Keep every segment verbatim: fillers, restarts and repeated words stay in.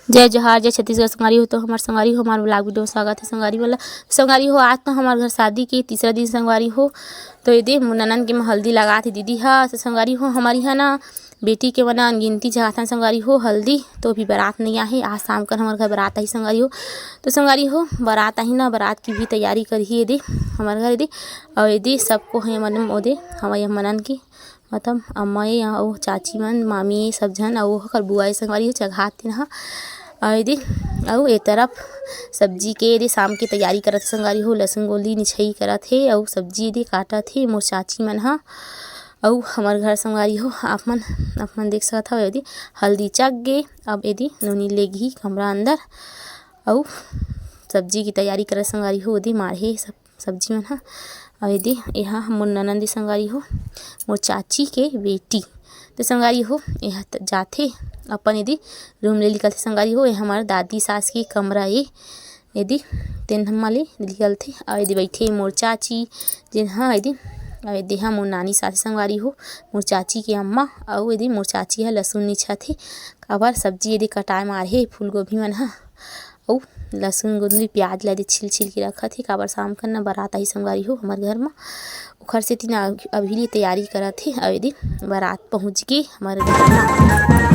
जय जोहार, जय छत्तीसगढ़ संगवारी हो। तो हमर संगवारी हो, हमार vlog video में स्वागत है संगवारी वाला। संगवारी हो, आज तो हमार घर शादी के तीसरा दिन संगवारी हो। तो ये दे मोर ननद के में हल्दी लगात हे दीदी हा। तो संगवारी हो, हमार इहाँ ना बेटी के मना अनगिनती जगाथन संगवारी हो हल्दी। तो अभी बारात नहीं आहे, आज शाम कर हमार घर बारात आही संगवारी हो। तो संगवारी हो, बारात आही ना, बारात की भी तैयारी करही ये दे हमार घर ये दे। और ये दे सबको है मन ओ दे हमारे मनन की मतलब अम्मा ये अउ चाची मन, मामी ये सब झन, अउ ओकर बुआ ये संगवारी हो चघात तेन ह। अउ एदे, अउ ए तरफ सब्जी के एदे शाम के तैयारी करत हे संगवारी हो, लसुन गोली निछई करत हे अउ सब्जी एदे काटत हे मोर चाची मन ह। अउ हमर घर संगवारी हो, आप मन, आप मन देख सकत हव, एदे हल्दी चक गे, अब एदे नोनी लेगही कमरा अंदर। अउ सब्जी की तैयारी करत संगवारी हो, ओदे माढ़े सब सब्जी मन ह। अउ एदे, एहा मोर ननद ए संगवारी हो, मोर चाची के बेटी। तो संगवारी हो, एहा त जाथे अपन एदे रूम ले निकलथे संगवारी हो। एहा हमर दादी सास के कमरा ए, एदे तेन हम्मा ले निकलथे। अउ एदे बइठे मोर चाची, जेन ह एदे, अउ एदे हा मोर नानी सास संगवारी हो, मोर चाची के अम्मा। अउ एदे मोर चाची ह लसुन निछाथे, काबर सब्जी एदे कटाए मार हे फूलगोभी मन ह। अउ लसुन, गोंदली, प्याज ला दे छिल छिल के रखत हे, काबर शाम कर ना बारात आही संगवारी हो हमर घर म, ओखर सेती ना अभी ले तैयारी करत हे। अउ एदे बारात पहुँच गे हमर घर म।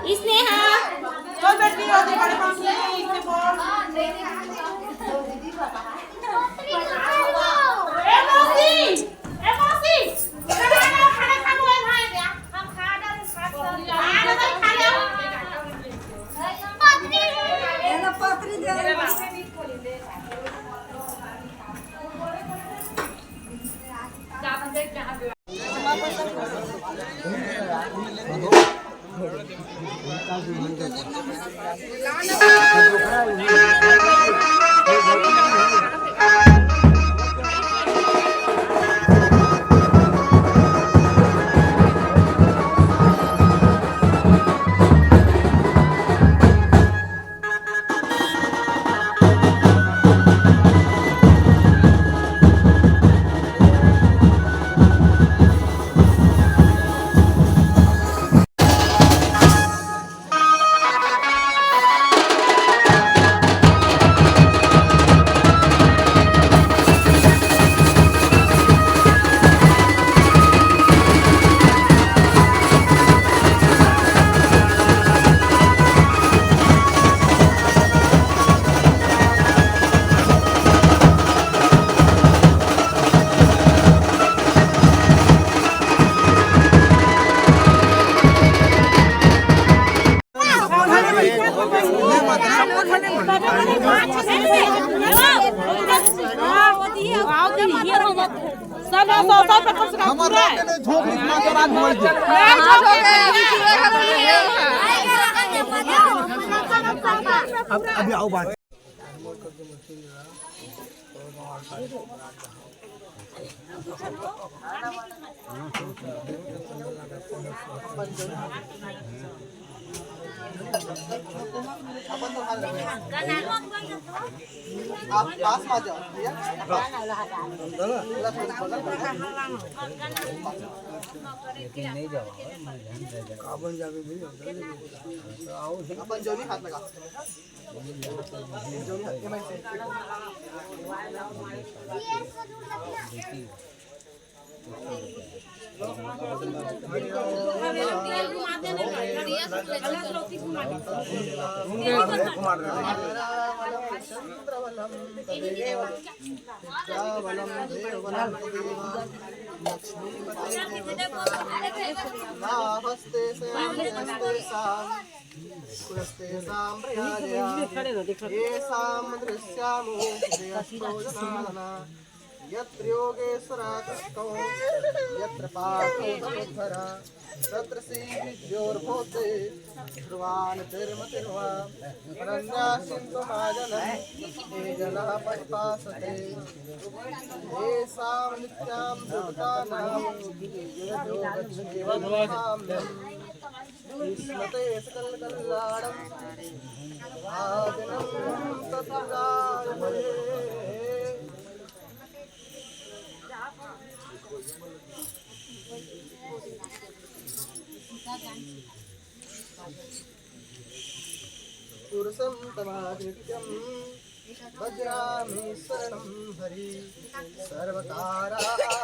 स्नेहा। चल बेटी, आगे बड़े मामी, इसे बोल। ए मौसी, ए मौसी, खाना खा, खाना खा लो, ए भाई, हम खा डाल, खा डाल, खा डाल, खा लो। पत्री। ये लो पत्री दे। हमर रात में झोंक उठा के रात भर दे। अब अभी आओ बात। आप पास में आ जाओ भैया। अपन जोनी हाथ लगा। हस्ते शयानस्तेषां पुरस्तेषां प्रयाजया येषां दृश्यामो श्रेयस्तो जनार्दन। यत्र योगेश्वरा कृष्णो यत्र पार्थो धनुर्धरा तत्र श्रीविद्योर्भवते ध्रुवान् तिर्मतिर्वा अनन्याश्चिन्तो मा जनः ये जनाः परिपासते। येषां नित्यां दुर्गतानां योगक्षेमं साम्यं विष्णते सकलकल्याणं साधिनं तत्सदा लभते। पुरुषं तमाह नित्यं भजामि शरणं हरि। सर्वकारारम्भेषु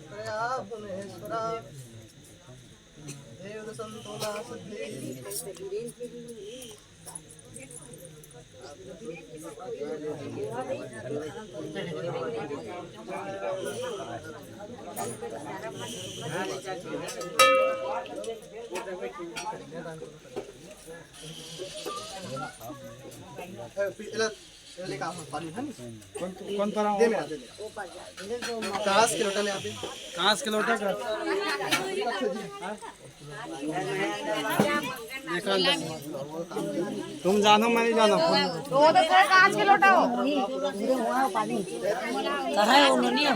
त्वया भुवनेश्वरा। देव सन्तो मा सिद्धि। ए, पी-, एला, एला लेके आ, पानी है नी? कौन, कौन तरह दे मेरा, दे मेरा। कांच के लोटा ले आते। कांच के लोटा का? हाँ? निकाल दो। तुम जानो, मैं नहीं जानो। वो तो सर कांच के लोटा हो। कहाँ है वो नोनिया?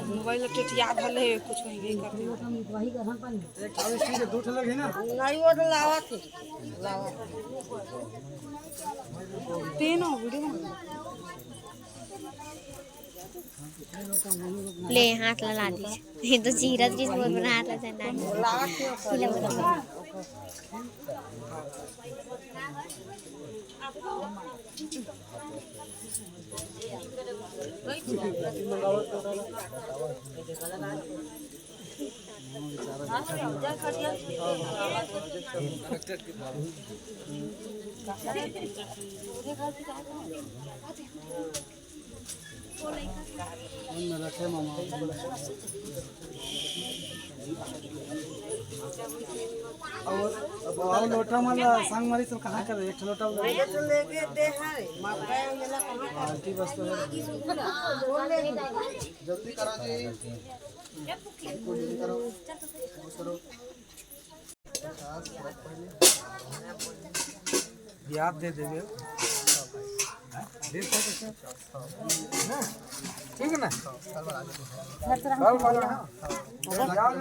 मोबाइल टेटिया धले कुछ होइबे करथे। एक ठो स्टिक दू ठो लगे ना। नहीं, वो तो लावा थे। तीनों वीडियो में। ले, हाथ ला, ला दीजिए। ये तो चीरत की बहुत बड़ा हाथ ला जाना है। और, और लोटा मन ला संग मारी तो कहाँ कर एक ठो लोटा उधर। ये तो लेके दे है, माता ये ला कहाँ कर? बाल्टी बस तो है। वो ले लो। जल्दी करो जी। जल्दी करो। करो। ब्याज दे देबे। दे सकते हैं। ना? ठीक है ना? कल वाला। हाँ,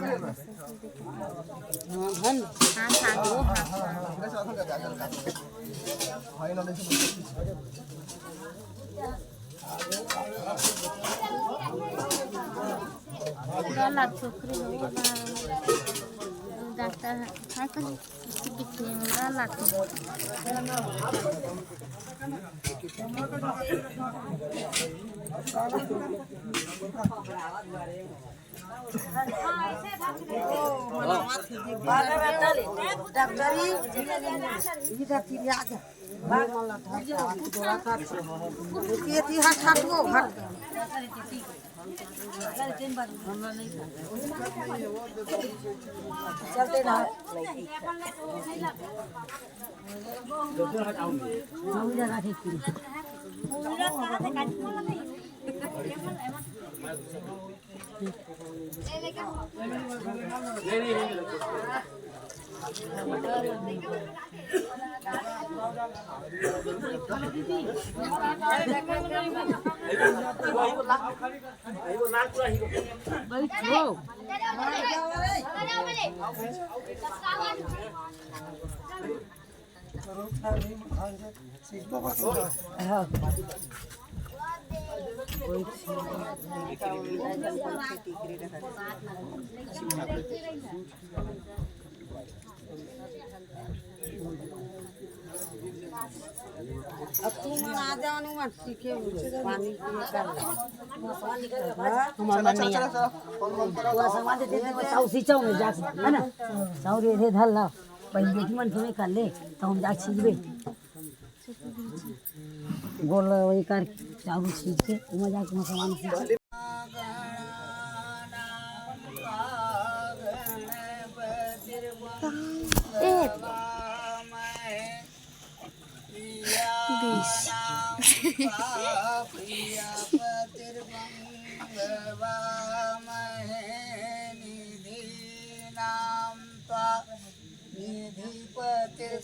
धन। हाँ, हाँ, दो, हाँ। पूरा लाग छोकरी हो, डॉक्टर है, है तो कैमरा लाग। डॉक्टरी, ई डॉक्टरी आ गया। ये ती हाथ हटवो, हट। चलते रहो। बैठो। अब तुम आ जाओ ना, सीखे हुए पानी पिए कर लो। हाँ? तुम्हारा मन नहीं आया। वो सामान दे देते, वो साहू सींचा में जा, है ना? साहू रे, रे धर ला। पहले बेटी मन तुम्हें कर ले, तो हम जा सीखबे। गोल वही कर, चाउर सींच के, वो जा के सामान सींच के। ए, बीस।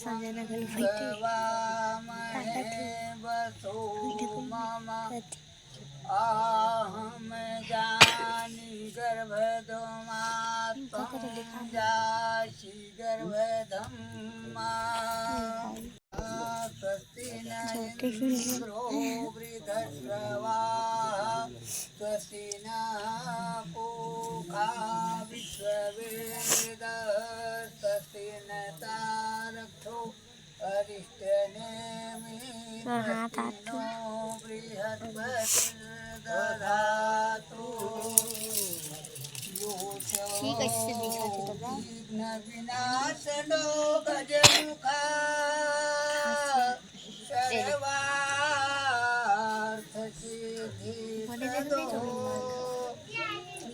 संजय नगर में बैठे। ताकत है। अहम जानी गर्भधमा त्वं जासि गर्भधमा। स्वस्ति न इंद्रो वृद्धश्रवाः, स्वस्ति न पूषा विश्ववेदाः, स्वस्ति नस्तार्क्ष्यो अरिष्टनेमि। तोर हाथ आत हे। ठीक है, इससे दिखा दे दादा। विघ्न विनाशनो गजमुख सर्वार्थ सिद्धि प्रदो।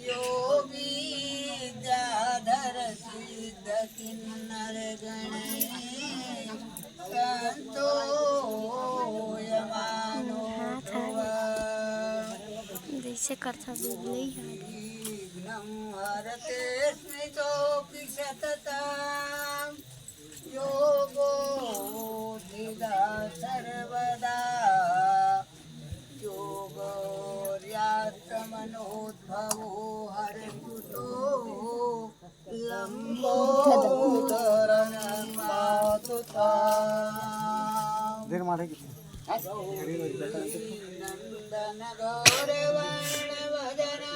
योगी विद्याधर सिद्ध किन्नर गणैः संतो यमानो ध्रुवः। जैसे करता बिजली है। विघ्नं हरते स्मितोऽपि सततम्। योगो द्विधा सर्वदा योगो यात्मनोद्भवो हरतु तो लंबोदरं पातु ताम्। देर मारे कितने? नंदन गौरवर्ण वदना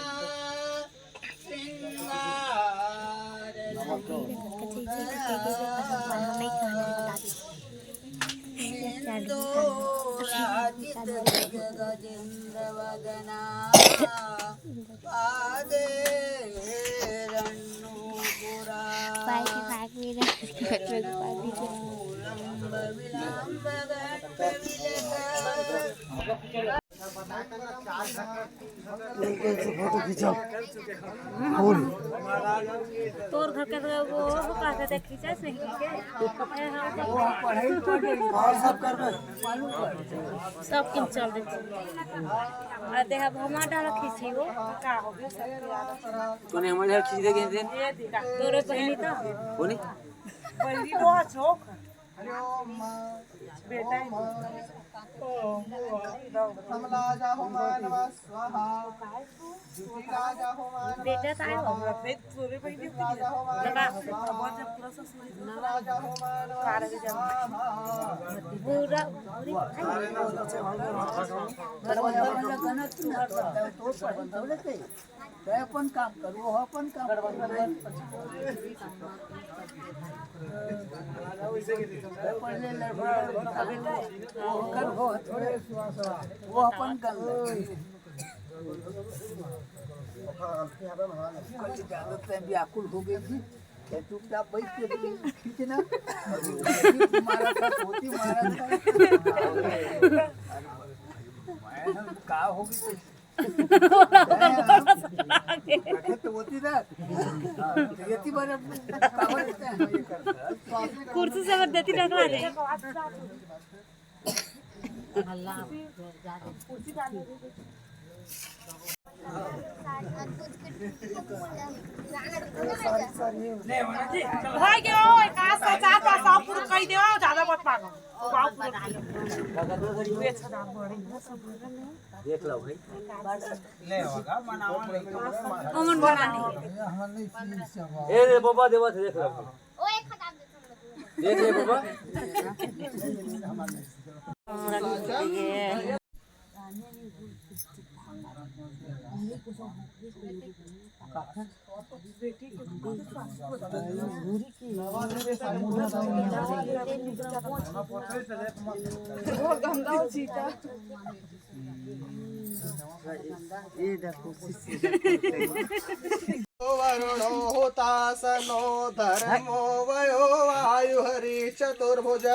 फोटो खींचो। फूल। तोर घर के वो, वो कहा था, खींचा से खींचे। ए, हाँ, तो और सब करबे। सब कुछ चल दे। आ, देहा भमा डाला खींची वो, का हो गया सब? तूने हमारे घर खींच दे के दिन? ये दिखा, तोरे बहनी तो। कौन है? बहनी वो है, चौक। बेटा है। प्रथम राजा होमा नमः स्वाहा। द्वितीय राजा होमा नमः स्वाहा। बेटा तो आयो। तृतीय राजा होमा नमः स्वाहा। चतुर्थ राजा होमा नमः स्वाहा। पूरा, पूरी। तैं अपन काम कर, वो अपन काम कर। पहले लड़का, वो कर, वो थोड़े, वो अपन कर ले। कल ज्यादा तैं व्याकुल हो गई थी, क्या चुपचाप बैठ के खींचना, मारा था, पोती मारा था। का होगी? तो होती ना, तो ये थी बार अपने कावर रहते हैं। कुर्सी से मत देती, टकरा दे। भाई के ओ, एक आस से चार पाँच सौ पूरा कही देवा, ज्यादा मत मांगो। बाबू पूरा कही। देख लो भाई। ले होगा, मनावा नहीं। कौन मना नहीं? ए रे बाबा, देवा से देख लो। ओ, एक हजार दे तुम लोग। देख ले बाबा। वरुणो हुतासनो धर्मो वयो वायुहरि चतुर्भुज।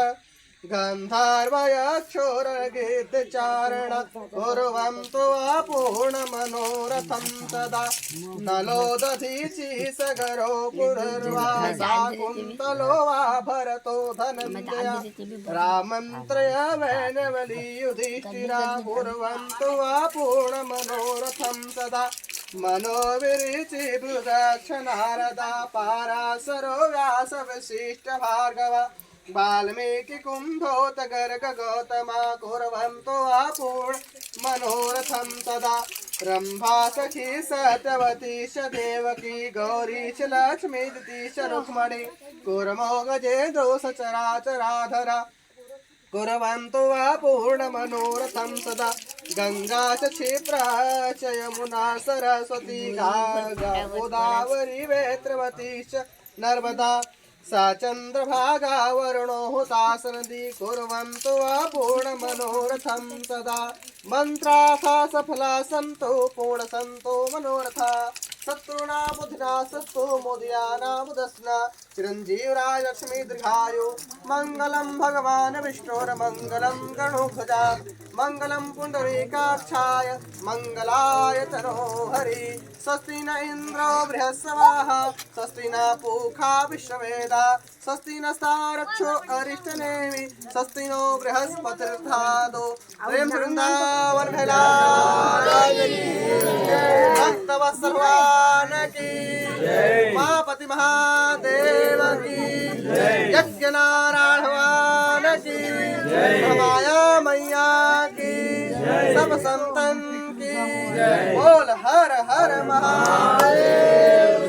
गन्धर्वयक्षोरगीतचारण कुर्वन्तु वा पूर्णमनोरथं सदा। नलो दधीचि सगरो पुरुर्वा शाकुन्तलो वा भरतो धनञ्जय। रामं त्रयमेनवली युधिष्ठिरा कुर्वन्तु वा पूर्णमनोरथं सदा। मनोविरिचिभृदक्ष नारदा पाराशरो व्यास विशिष्ट भार्गवा। वाल्मीकि कुम्भोत गर्ग गौतमा कुर्वन्तो वा पूर्ण मनोरथं सदा। रम्भा सखी सत्यवती च देवकी गौरी च लक्ष्मी धृति च रुक्मणी। कुर्मो गजेन्द्रो सचराचराधरा कुर्वन्तु वा पूर्ण मनोरथं सदा। गङ्गा च क्षिप्रा च यमुना सरस्वती गा गा गोदावरी वेत्रवती च नर्मदा। सा चन्द्रभागा वरुणो हुतासनदी कुर्वन्तु वा पूर्ण मनोरथं सदा। मन्त्राः सफला सन्तु पूर्ण सन्तु मनोरथा। शत्रूणां बुद्धिनाशस्तु मोदियानां बुधस्ना। चिरञ्जीव राज लक्ष्मी दीर्घायु। मङ्गलं भगवान विष्णोर्मङ्गलं गरुडध्वजा। मङ्गलं पुण्डरीकाक्षाय मङ्गलाय तनो हरि। स्वस्ति न इन्द्रो बृहस्सवाः स्वस्ति न पूखा विश्ववेदा। स्वस्ति नस्तारक्षो अरिष्टनेमि। स्वस्ति नो बृहस्पतिर्दधातु। प्रेम से वृंदावन भैला भक्त वत्सल भगवान की। उमापति महादेव की। यज्ञ नारायण भगवान की। माया मैया की। सब संतन की। बोल हर हर महादेव।